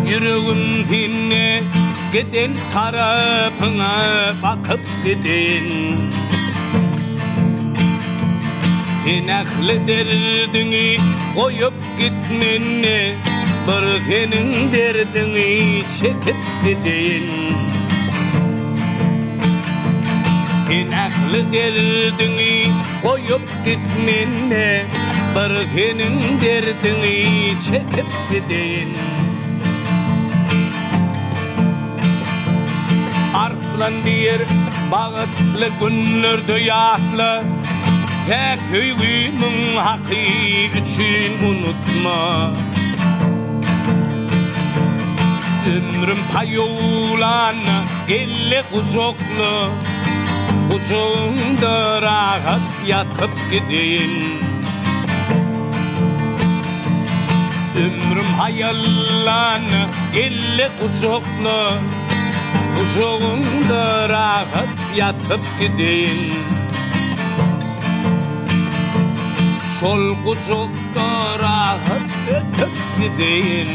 Ýüregim sende giden tarapyňa bakyp gideýin. Sen ähli derdiňi goýup git mende, bir seniň derdiňi çekip gideýin. Sen ähli derdiňi goýup git mende, bir seniň derdiňi çekip gideýin. Arslan diýer, Bagtly günlerde ýatla, Päk söýgimiň haky üçin unutma. Ömrüm paýawlanda gel-de gujakla, Gujagyňda rahat ýatyp gideýin. Ömrüm haýallanda gel-de gujakla, Gujagyňda rahat ýatyp gideýin. Şol gujakda rahat ýatyp gideýin.